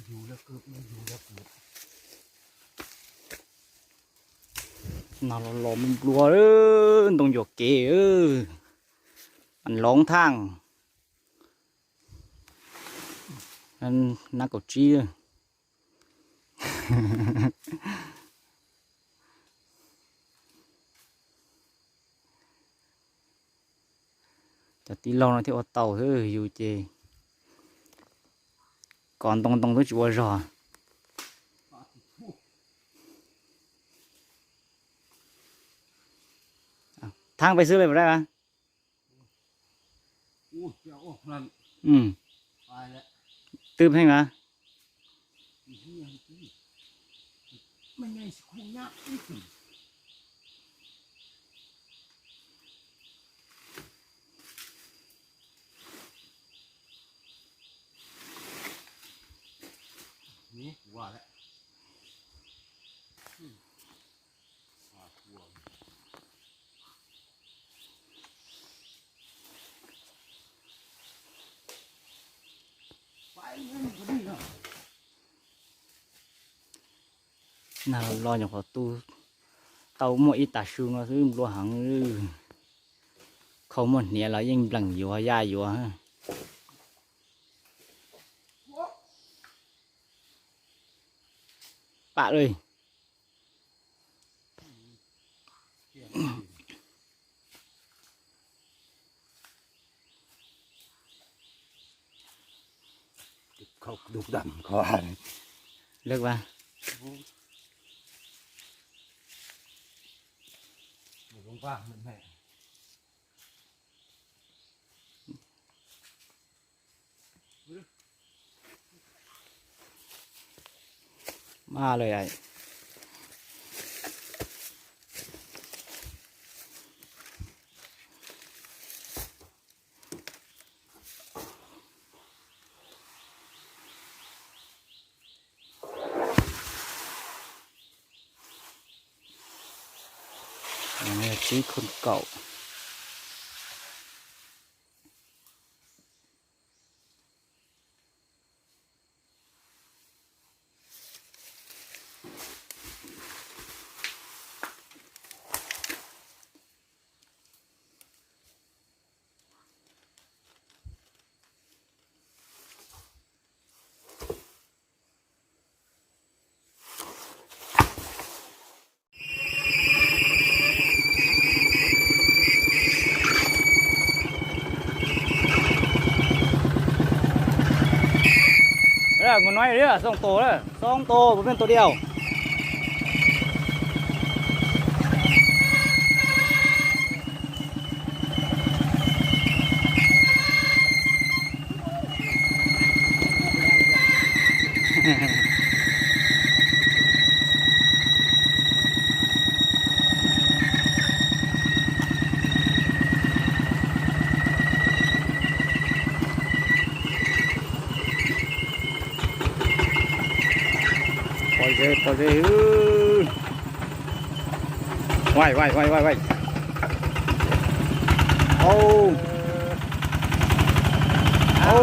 ຢູ່ແລ້ວເກີດ ມັນຢູ່ແລ້ວເກີດ ໜາວຫຼໍ່ໆ ມັນບລັວເອີ ມັນຕ້ອງຢວກເກເອີ ມັນຫຼອງທາງ ນັ້ນ ນັກເກົາຈີເອີ. ຈະຕິລອງນະທີ່ອອດເຕົາເຮີ ຢູ່ເຈ ກ່ອນຕົງໆ ຕ້ອງຊິບໍ່ລໍ ທາງໄປຊື້ເລີຍບໍ່ໄດ້ຫວາ? ໂອ້ຍ ໄປເອົາອອກນັ້ນ ອືມ ຕາຍແລ້ວ ຕື່ມແຮງນະ ອີ່ເຫື່ອ ມັນໃຫຍ່ຊິຄົງຍາກອີກ ນີ້ວ່າແລ້ວ ອືມ. ນາລອຍຂອງຕູ້ ເຕົາໝົດອີຕາຊູງ ຊື້ລວງຫັງ ເຂົ້າໝົດເໜຍລະ ຍິ່ງບລັງຢູ່ ຢາຢູ່ ປະເລີຍ. ເຂົາດຸກດຳເຂົາວ່າ ເລິກວ່າ ລົງປາກມັນແມ່ ມາເລີຍອ້າຍ ອັນນີ້ທີ່ຄົນເກົ່າ. ເອີ ງົວນ້ອຍເດີ ສອງໂຕເດີ ສອງໂຕ ບໍ່ແມ່ນໂຕດຽວ. ປອຍເດີ ປອຍເດີ ເອີຍ. ໄວໆໆໆໆ ໂອ້ ໂອ້